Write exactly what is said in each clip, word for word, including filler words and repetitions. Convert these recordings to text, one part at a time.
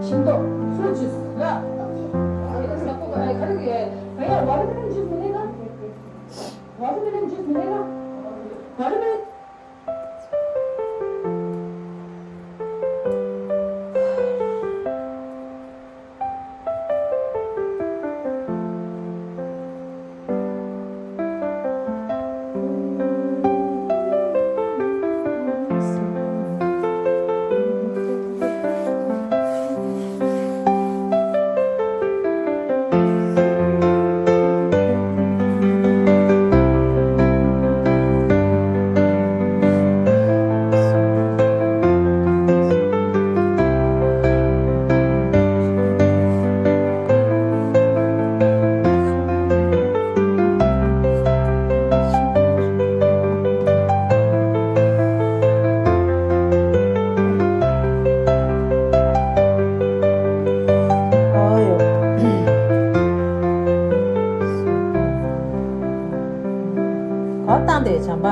ཤིང་ཏོག་fruit juice ལ། ཨ་ཡ་ས་ཀོ་ཨ་ག་རེ་གི་ཨ་ཡ་watermelon juice མི་ལེན་ན། Watermelon juice མི་ལེན་ན། Watermelon གར་བཏང་དེ་བྱམས་པ།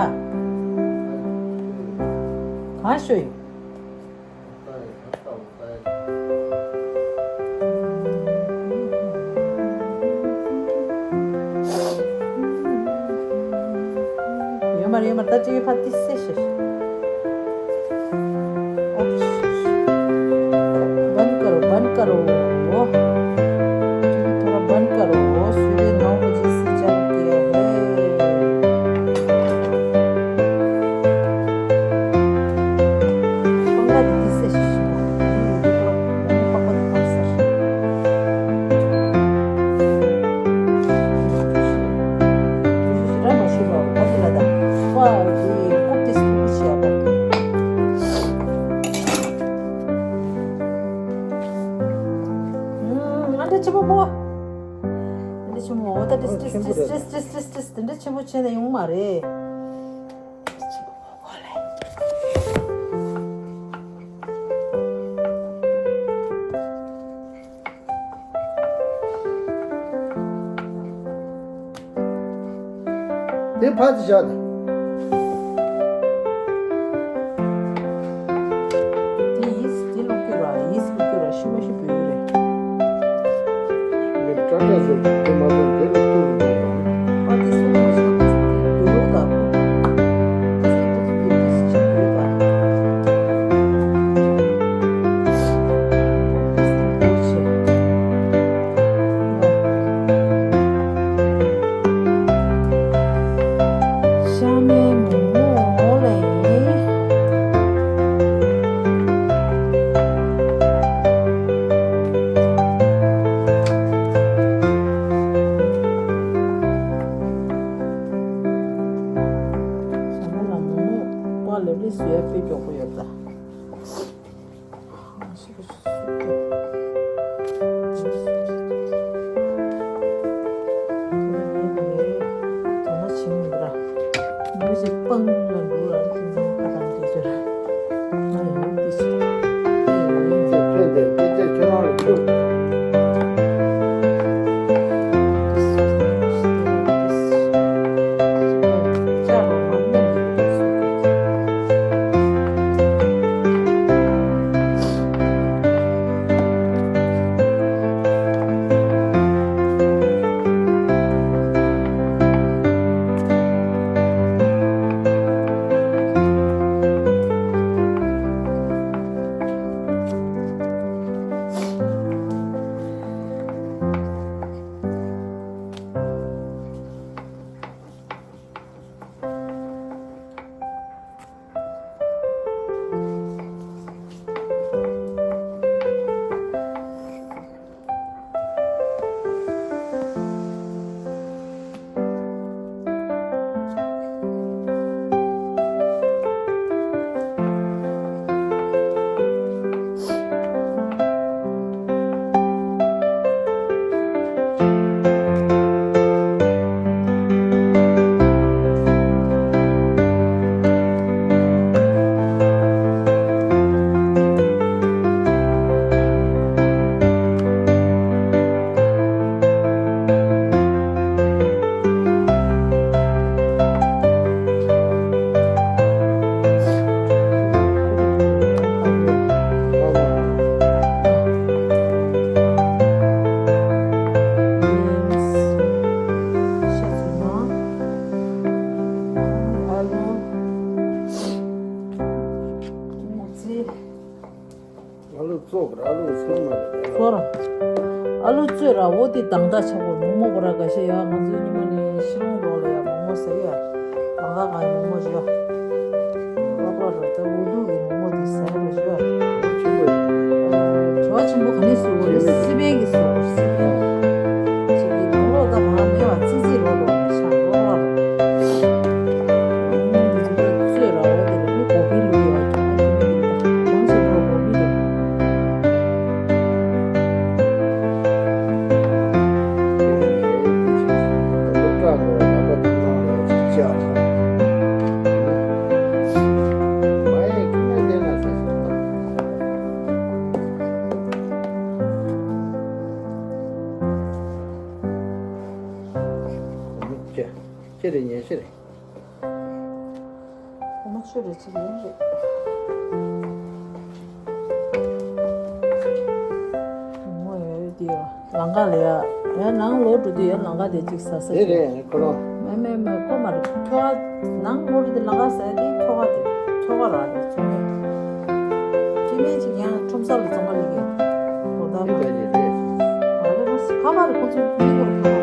གང་ཤོད་ཡོད། ཡོད་མ་རེད་ཡོད་མ་རེད། ད་ཅིག་ཕ་ཏི་སེ་ཤེ། बंद करो, बंद करो। थोड़ा बंद करो। सूर्य नौ बजे से चल के है। ཨ་འདྲ་ཆེན་པོ་པོ། འདི་འདྲ་ཆེན་པོ་འོ་ད་ཏིས་ཏིས་ཏིས་ཏིས་ཏིས་ཏིས་ཏིས་འདི་འདྲ་ཆེན་པོ་བྱས་ན་ཡོང་མ་རེད། དེ་ཕར་ཙམ་བཞག་དང་། དེ་ཡིས་དེ་བླུག་རྒྱུ་ར་ཡིས་བླུག་རྒྱུ་ར་ཤི་མ་ཤི་བུད་རེད། ངས་ཏྲ་ཏྲ་ཟེར་དེ་མ་ཟེར་དེ་ལ་ཐུག་རེད་འདུག་ཨ་དེ་སོང་མ་ཤི་བུད་རེད་ད། ཨ་ལུ་ཚོད་མ་རེད། ཚོར། ཨ་ལུ་ཚོད་ར་འོ་དེ་དང་ད་ཆག་པོ་མོག་མོག་གོ་ར་ག་ཤེ་ཡ། ང་ཚོའི་ཉི་མ་ནི་ཤི་ལོང་ལོག་ལ་ཡ་མོག་མོག་ཟེར་ཡ། དང་ག་ག་ཡ་མོག་མོག་ཞུ་ཡ། ལོག་ལོག་ར་ད་འུ་དུ་གི་མོག་མོག་དེ་ཟ་ཡ་ར་ཞུ་ཡ། བྲོ་བ་ཆེན་པོ་ག་ནས་སུ་འོ་རེ་སི་པན་གི་སུ་འོ་སི་པན། ཅིག་གི་ལོག་ལོག་ད་ག་མེ་བ་ཙི་ཙི་ལོག་ལོག་ནས་ཤ་ལོག་ལོག་ར། ཨུམ། འདི་ཚོ་ཚོད་ར་འོ་དེ་ལ་ནི་གོ་བི་ལུག་ཡོད་ཀྱང་ཨ་ནི་མི་འདུག་ད་གང་ཞིག་འགྲོ་གོ་བི་འདུག་ཁྱེད་རེ་ཉན་ཤེས་རེད། ཁོ་མ་ཆོས་རེ་ཅིག་ཡིན་རེད། ངོ་ཡོད་དེ་ཡོད་ལང་ཀ་ལ་ཡ། ཡ་ནང་ལོག་འགྲོ་དུས་ཡ་ལང་ཀ་དེ་ཅིག་ཟ་ས་དེ་ཅིག་རེད་ཁོ་རང་། མེ་མེ་མེ་ཁོ་མ་རེད། ཁྱོ་ག་ནང་ལོག་འགྲོ་དུས་ལང་ཀ་ཟ་ཡ་དེ་ཁྱོ་ག་དེ་ཁྱོ་ག་ར་རེད་ཚོང་མེད། སྐྱེ་དམན་ཅིག་ཡང་ཁྲོམ་ས་ལ་བཙོང་ག་སླེབས་ཀྱི་ཡོད། ཨོ་ད་མ་ཁ་པར་ཁོ་ཚོའི་མི་སྐོར་ཁ་པར།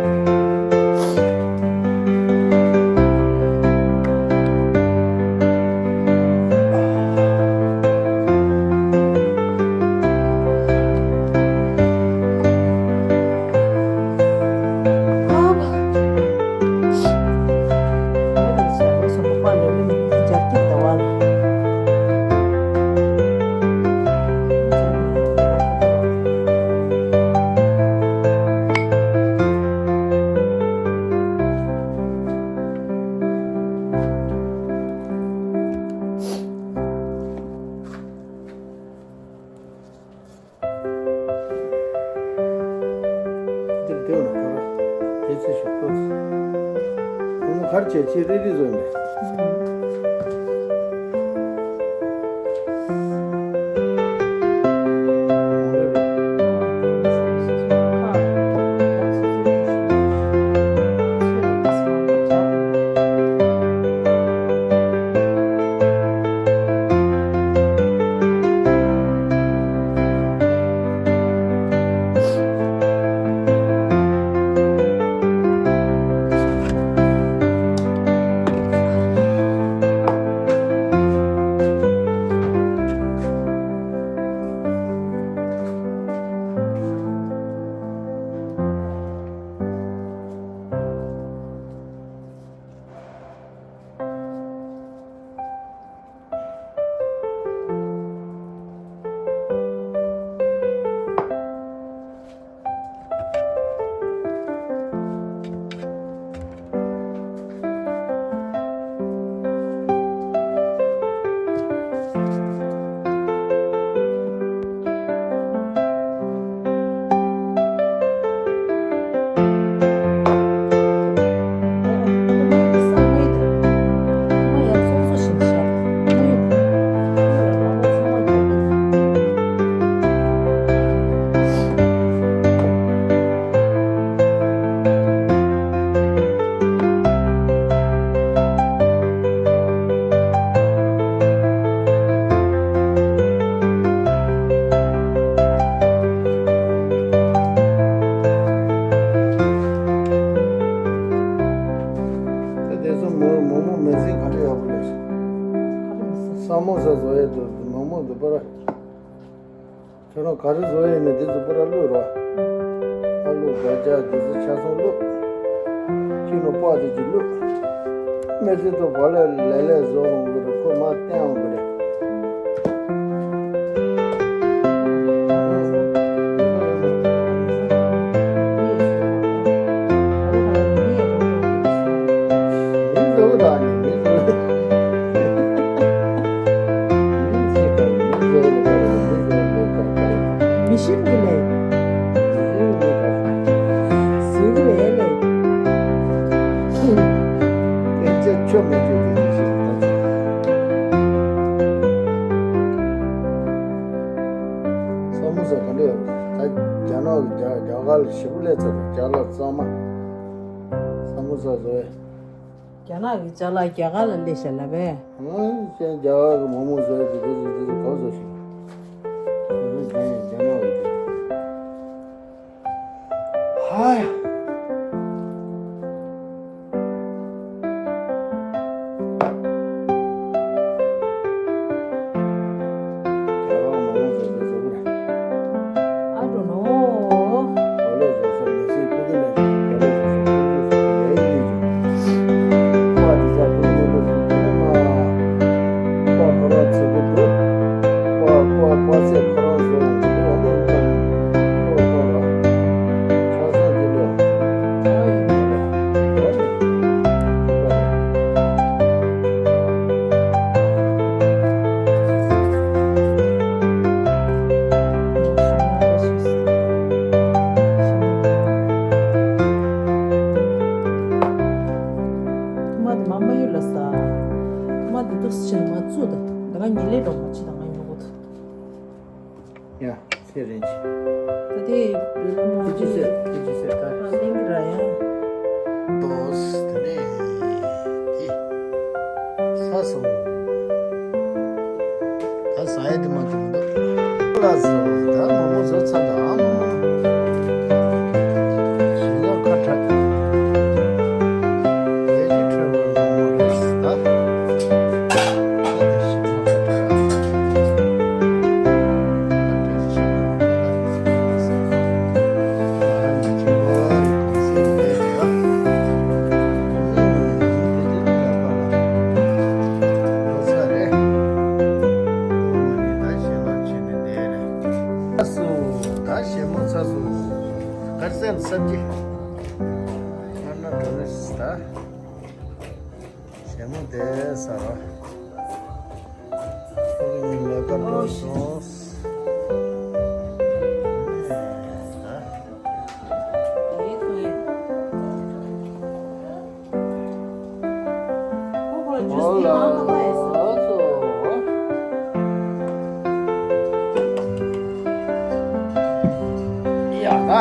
འདིར་སྡོད་ན་ག་ར་དེ་ཚེ་ཞིག་ཏོ། ཁོ་མོ་གར་བྱས་ཅི་རེ་རེ་བཟོས་ནས། ད་དེ་ཚོ་མོ་མོ་མོ་མེ་ཟིན་ག་འདྲ་ཡག་པོ་རེད། ས་མོ་ས་བཟོ་ཡས་འདུག་མོ་མོ་འདུག་པར། ཁྱོད་རང་ག་རེ་བཟོ་ཡས་ནས་འདི་ཚོ་པུ་ར་བླུགས་རོགས། ཨ་ལུ་སྒ་ཆ་འདི་ཚོ་ཆ་ཚང་བླུགས། ཁྱི་ནོར་པགས་དེ་ཅིག་བླུགས། སྨན་རྩི་ཏོ་བ་ལས་ལས་ལས་བཟོ་འོང་གི་རེད། ཁོ་མ་བསྟན་འོང་གི་རེད། མི་བཟོ་གི་ད་ནི་མི་བཟོ། མི་ཤེས་ཀྱི་ལས། ཟོས་ཀྱི་རེད་ལས། ལས་བྱེད་ཆོ་མེད་ཀྱི་ལས་བྱེད་ད། ས་མོ་ས་ག་འདྲ་ཡོད་ད། རྒྱ་ནག་གི་རྒྱ་རྒྱ་གར་ལ་ཞེ་པོ་སླེབས་ཚར་རྒྱ་ལ་གཙང་མ། ས་མོ་ས་བཟོ་བས། རྒྱ་ནག་གི་ཅ་ལག་རྒྱ་གར་ལ་སླེབས་ཤག་ལབ་པས། ཨང་། ཅན་རྒྱ་གར་གི་མོག་མོག་བཟོས་ཏེ་དེ་ཚོ་དེ་ཚོ་ག་བཟོ་ཤིག་དེ་ ཧ་ཡ། I don't know. ཐ་མ་དེ་མ་མ་ཡོད་ལ་ས། ཐ་མ་དེ་འདུག་སེ་བྱས་ནས་མ་བཙུགས་ད། ད་ང་ཉིན་ལས་འགྲོ་མ་ཕྱི་དང་ང་ཡོང་གོ་ད། ཡ། ཚེ་རིང་ཆེ། ད་དེ་བེ་ལོ་མོ་དེ་ཅི་ཟེར་དེ་ཅི་ཟེར་ད། ཨ་ལེན་གི་ར་ཡ། ཏོས་དེ་ནས་དེ་ས་སོང་། ད་ཟ་ཡ་དེ་མ་གཏོགས་མི་འདུག་ལ་སོ་ད་མོ་མོ་བཟོ་ཚར་ད་ཨ་མོ། ཞེ་ལ་ཁ་ཁྲ། ལས་ཀྱི་ཁྲོད་པར་མོ་མོ་རེད་ད། ད་ཞལ་མོ་ཚ་སོང་། དཀར་ཟས་ལ་སབ་ཀྱི། ང་ན་འགྲོ་ནི་ད། ཞལ་མོ་བསྡད་ས་ར། ཁོ་གི་མི་ལས་ཀ་འགྲོ་སོང་། ཨོ་ལ་ལ་ཙོ། ཡ་ད།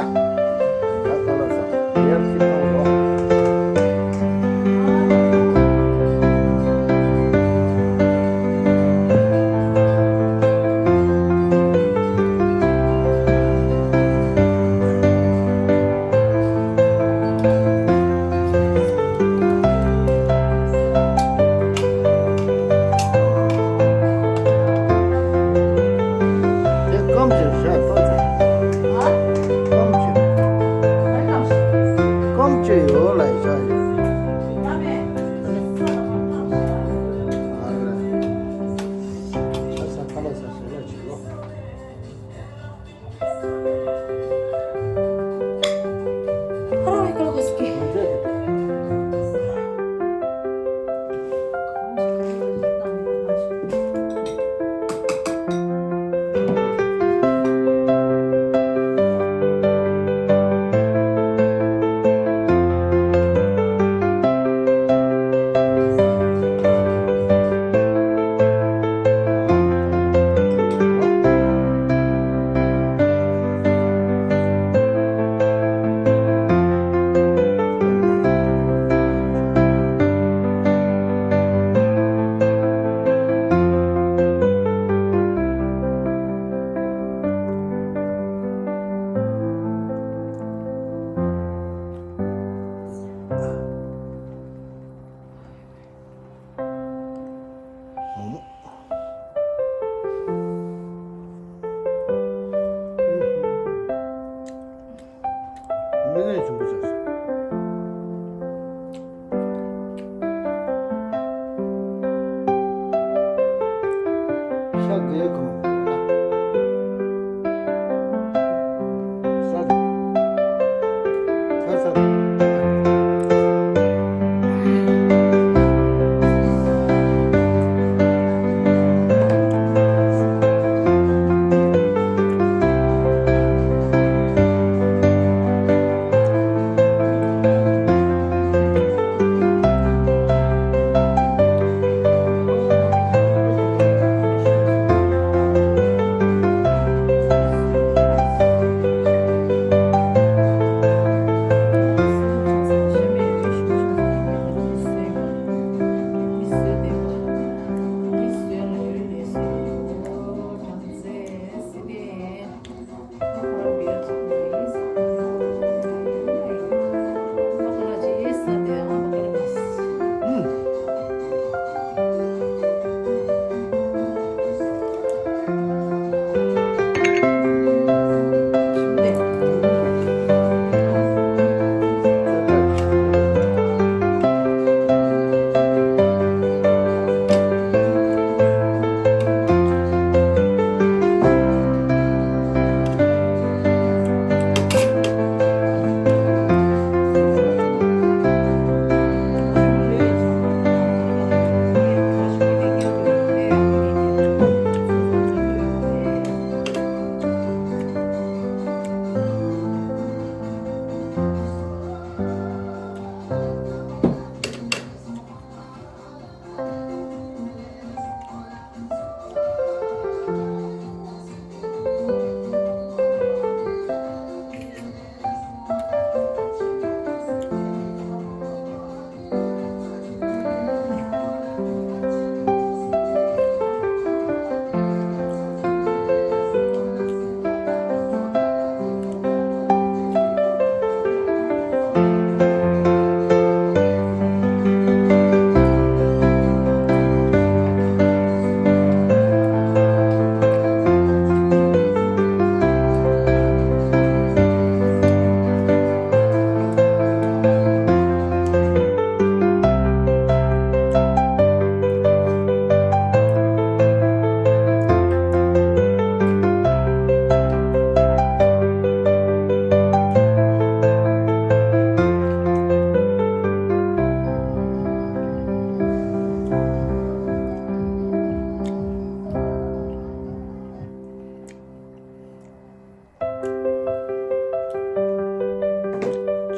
ད་ག་ལ་ས། ཡར་ཅིག་གཏོང་རོགས། དེ་སྐམ་གྱི་བཞག་ཏོ་ཚེ། སྐམ་གྱི་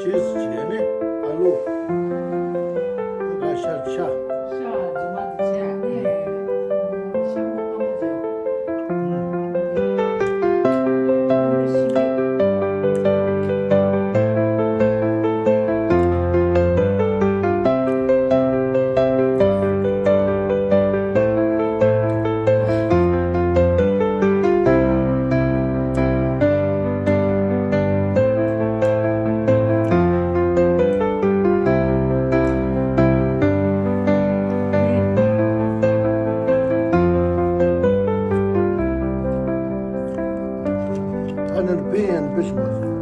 ཅེས་བྱས་ནས་ཨ་ལོ། ད་ཤ་ཤ། ཤ་རྫུན་མ་འདི་བྱས་ནས་ཤ་མོ་སྐམ་པོ་བྱས། ཨ་ནི་བེ་ཡན་བེ་ཤི་མ། ཨུམ།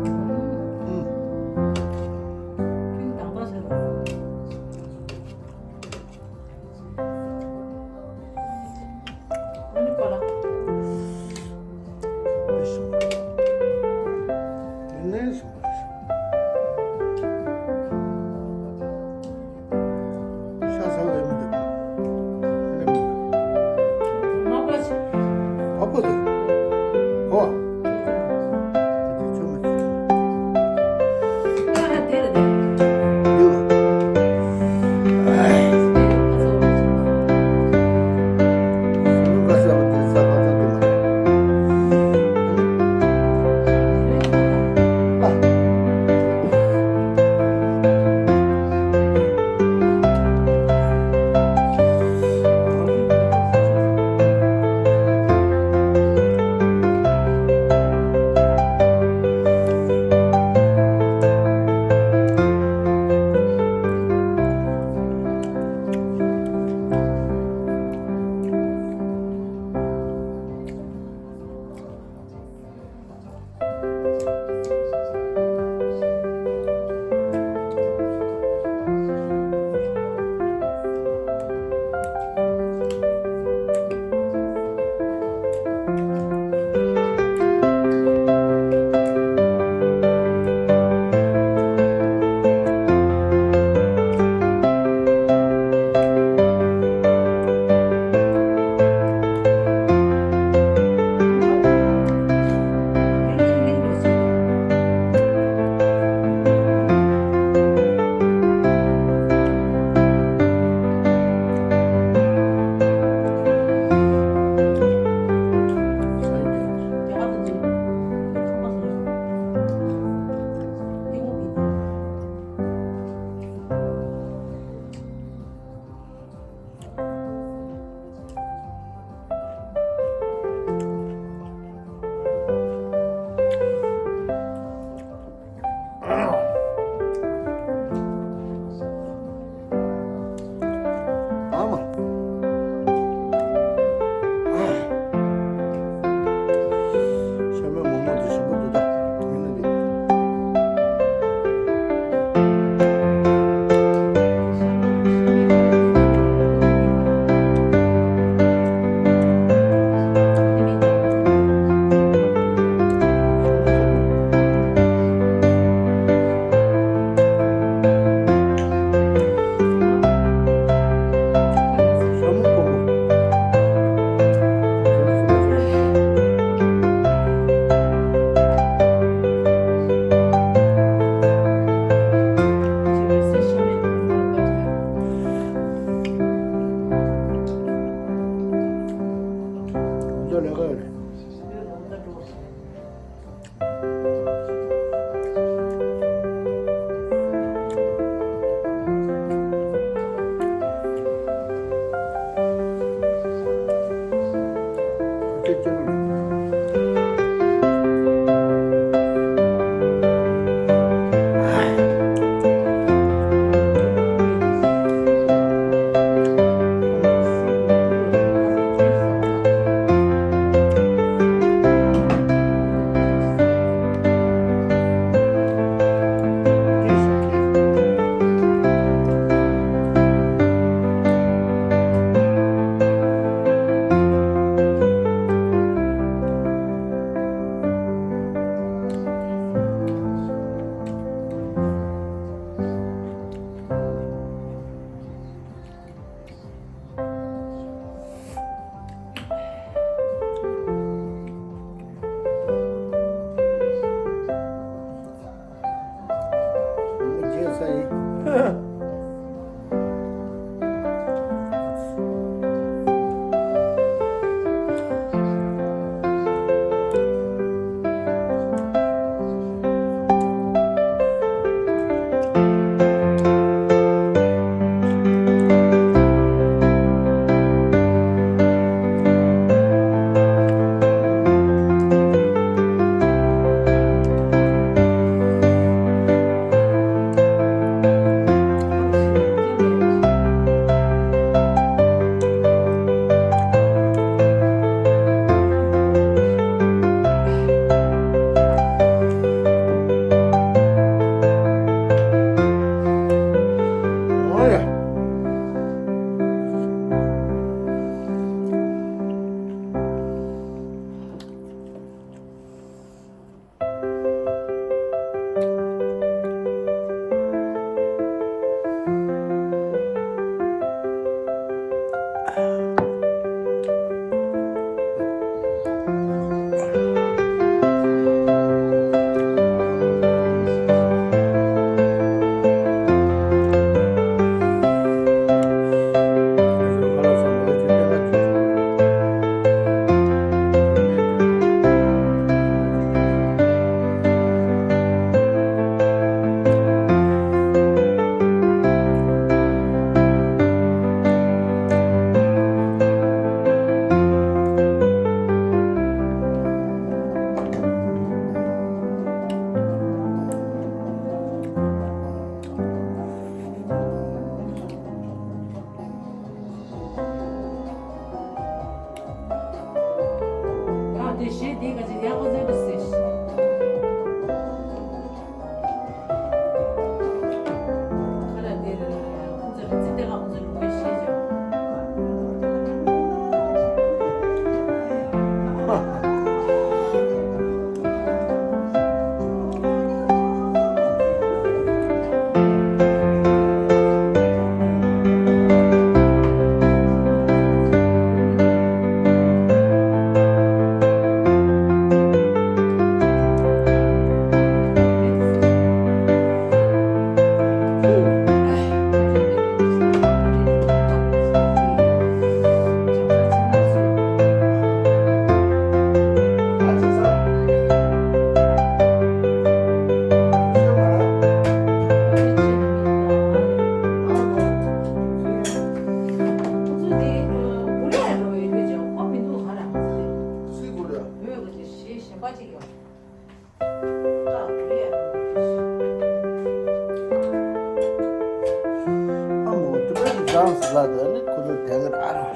ཌན་སི་ལ་དེ་ནི་ཁོ་ཚོ་དེ་ལ་ཨ་རོ།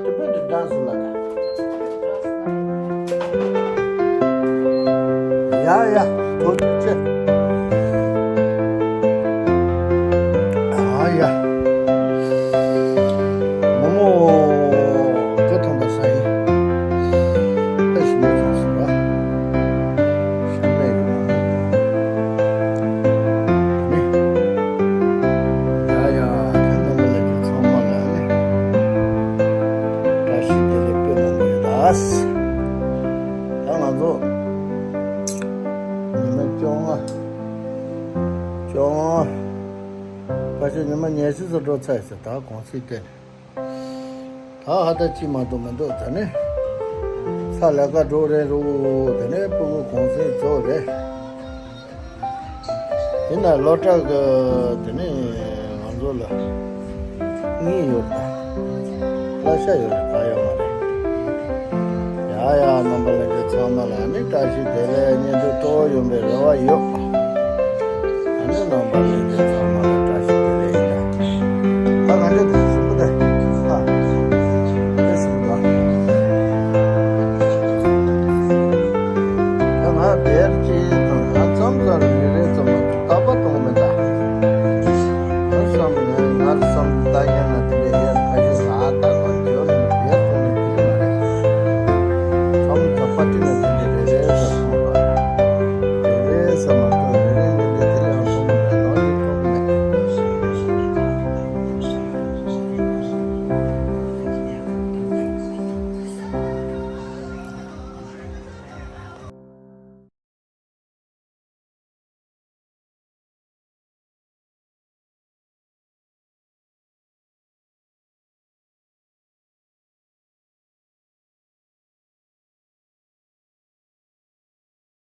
དེ་བོད་དུ་ཌན་སི་ལ་དེ། ཡ་ཡ། ཐུགས་རྗེ་ཆེ། ཨ་ཡ། མོ་མོ། སྐུ་ཐང་པ་ས་ཡི། ཨེ་ཤི་མོ་ཅུང་སི་བ། ཤ་མེད་ཡོད་མ་མོ། ནི། ཡ་ཡ། དེ་རྣམ་པ་ལས་ཀྱི་ཚང་མ་ལ་ནི། བཀྲ་ཤིས་བདེ་ལེགས་དཔེ་མང་པོ་ཡོད་ད། ད་ང་ཚོ། ཉི་མ་བཅོ་ལྔ། བཅོ་ལྔ། ཕལ་ཆེར་ཉི་མ་ཉི་ཤུ་ཙམ་འགྲོ་ཚར་ཡོད་ཟེར། ད་གུང་སེང་སྟེང་ནས། ད་ཧ་ད་ཅི་མ་གཏོགས་མི་འདུག་ད་ནི། ཚ་ལས་ཀ་འགྲོ་རན་རུ། དེ་ནས་སྤུ་གུ་གུང་སེང་རྫོགས་རེད། ཡིན་ན་སློབ་གྲྭ་གི་དེ་ནས་ང་ཚོ་ལ་གཉིད་ཡོད་པ། བསླབ་བྱ་ཡོད་པ་ཡོད་མ་རེད། ཡ་ཡ། རྣམ་པ་ལྷན་རྒྱས་ཚང་མ་ལ་ནི་བཀྲ་ཤིས་བདེ་ལེགས། བརྙན་ཐུང་སྤྲོ་བོ་ཡོང་བའི་རེ་བ་ཡོད། ཨ་ནི་རྣམ་པ་ལྷན་རྒྱས་ཚང་མ་ལ་བཀྲ་ཤིས་བདེ་ལེགས་ཡིན་ད། ད་ག་འདྲ་འདུག་ཞིམ་པོ་དེ། ཨ། དེ་ཞིམ་པོ་ད། ད་ང་དེར་ཅི།